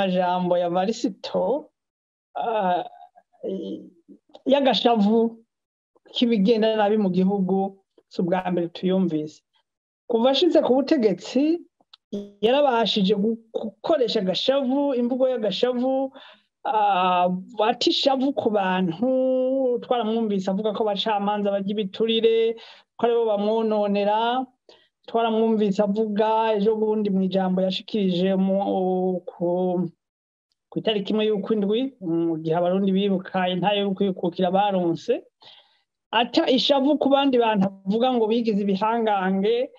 Amajambo ya Varisito y'agashavu k'ibigenda nabi mu gihugu si ubwa mbere tuyumvise. Kuva ashize ku butegetsi yarabashije gukoresha agashavu, imvugo y'agashavu, ata ishavu ku bantu. Twaramwumvise avuga ko abacamanza barya ibiturire, ko aribo bamwononera. Twaramwumvise avuga ejo bundi mu ijambo yashikirije ku itariki 1 y'ukwindwi, mu gihe Abarundi bibuka intahe yo kwikukira baronse, ata ishavu ku bandi bantu avuga ngo bigize ibihangange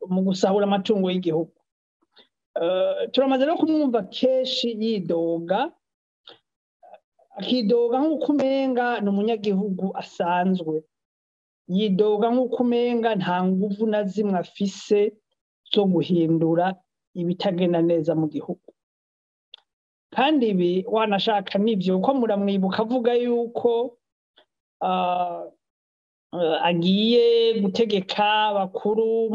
mu gusahura amatungo y'igihugu. Turamaze no kumwumva kenshi yidoga, akidoga nk'uko umenga ni umunyagihugu asanzwe, yidoga nk'uko umenga nta nguvu na zimwe afise zo guhindura ibitagenda neza mu gihugu. Kandi ibi wanashaka nivyo, kuko muramwibuka avuga yuko agiye gutegeka bakuru,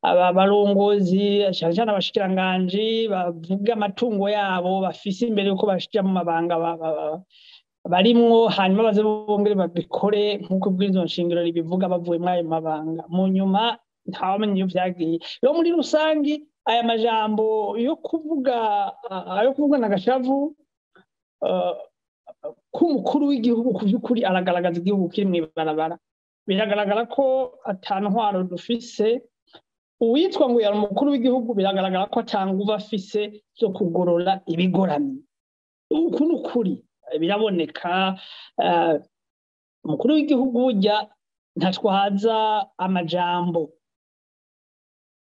abarongozi cyane cyane abashikiranganji bavuga amatungo yabo bafise imbere yuko bashira mu mabanga barimwo, hanyuma baze bongere babikore nk'uko ibwirizwa nshingiro ribivuga bavuye muri ayo mabanga. Mu nyuma ntawamenya iyo vyagiye. Rero muri rusangi aya majambo yo kuvuga, ayo kuvugana agashavu k'umukuru w'igihugu ku vy'ukuri aragaragaza igihugu kiri mw'ibarabara. Biragaragara ko ata ntwaro dufise. Uwitwa ngo yari umukuru w'igihugu biragaragara ko ata nguvu afise zo kugorora ibigoramye. Uku ni ukuri, biraboneka. Umukuru w'igihugu burya ntatwaza amajambo.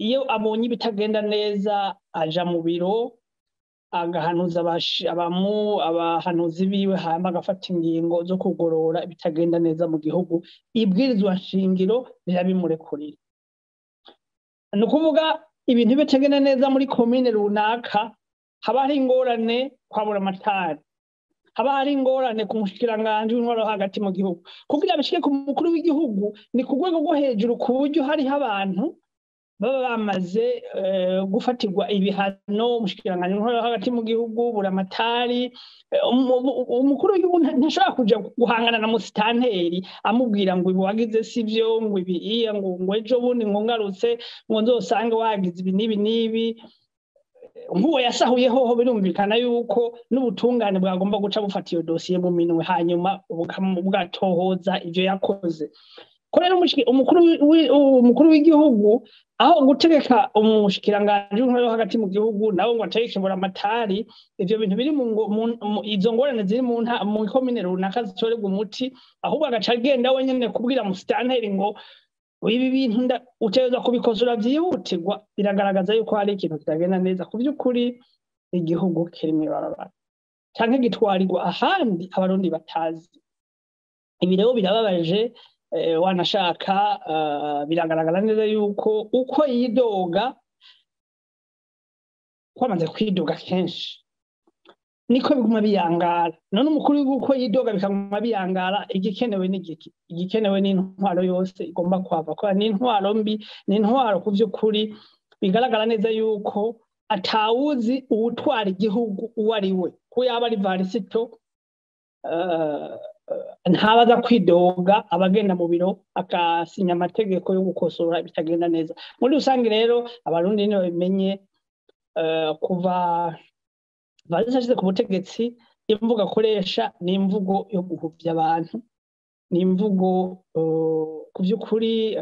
Iyo abonye ibitagenda neza aja mu biro agahanuza abahanuzi biwe, hanyuma agafata ingingo zo kugorora ibitagenda neza mu gihugu. Ibwirizwa nshingiro rirabimurekurira. Ni ukuvuga ibintu bitagenda neza muri komine runaka, haba hari ingorane kwa Buramatari, haba hari ingorane ku mushikiranganji w'intwaro hagati mu gihugu. Kugira bishike ku mukuru w'igihugu ni ku rwego rwo hejuru, ku buryo hariho abantu baba bamaze gufatirwa ibihano, umushikiranganji w'intwaro hagati mu gihugu, Buramatari. Umukuru w'igihugu ntashobora kuja guhangana na musitanteri amubwira ngo ibi wagize sivyo, ngo ibi iya, ngo ejo bundi ngo ngarutse ngo nzosange wagize ibi n'ibi n'ibi. Nk'uwo yasahuye hoho birumvikana yuko n'ubutungane bwagomba guca bufata iyo dosiye mu minwe, hanyuma bugatohoza ivyo yakoze. Ko rero umukuru w'igihugu aho gutegeka umushikiranganji w'intwaro hagati mu gihugu nawe ngo ategeke Buramatari, ivyo bintu biri mu izo ngorane ziri mu komine runaka zitorerwa umuti, ahubwo agaca agenda wenyene kubwira musitanteri ngo ibi bintu utegerezwa kubikosora vyihutirwa. Biragaragaza yuko hari ikintu kitagenda neza. Ku vy'ukuri igihugu kiri mw'ibarabara canke gitwarirwa ahandi Abarundi batazi. Ibi rero birababaje. Wanashaka biragaragara neza yuko uko yidoga, kwamaze kwidoga kenshi niko biguma biyangara. None umukuru w'igihugu uko yidoga bikaguma biyangara, igikenewe ni igiki? Igikenewe ni intwaro yose igomba kuhava, kubera ni intwaro mbi, ni intwaro ku vy'ukuri bigaragara neza yuko atawuzi uwutwara igihugu uwo ari we. Ko yaba ari Varisito ntabaza kwidoga, abagenda mu biro akasinya amategeko yo gukosora ibitagenda neza. Muri rusange rero Abarundi nibo babimenye, kuva Varisito ashize ku butegetsi, imvugo akoresha ni imvugo yo guhuvya abantu, ni imvugo ku vy'ukuri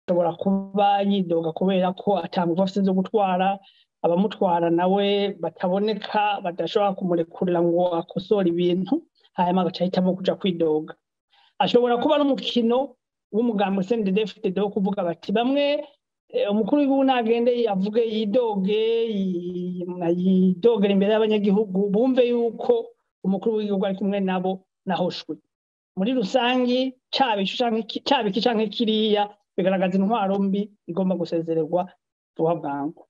ashobora kuba yidoga kubera ko ata nguvu afise zo gutwara, abamutwara nawe bataboneka, badashobora kumurekurira ngo akosore ibintu, hanyuma agaca ahitamwo kuja kwidoga. Ashobora kuba n'umukino w'umugambi CNDD-FDD wo kuvuga bati bamwe umukuru w'igihugu nagende avuge yidoge, yidogere imbere y'abanyagihugu bumve yuko umukuru w'igihugu ari kumwe nabo nahoshwe. Muri rusangi caba iki canke kiriya bigaragaza intwaro mbi igomba gusezererwa vuba bwangu.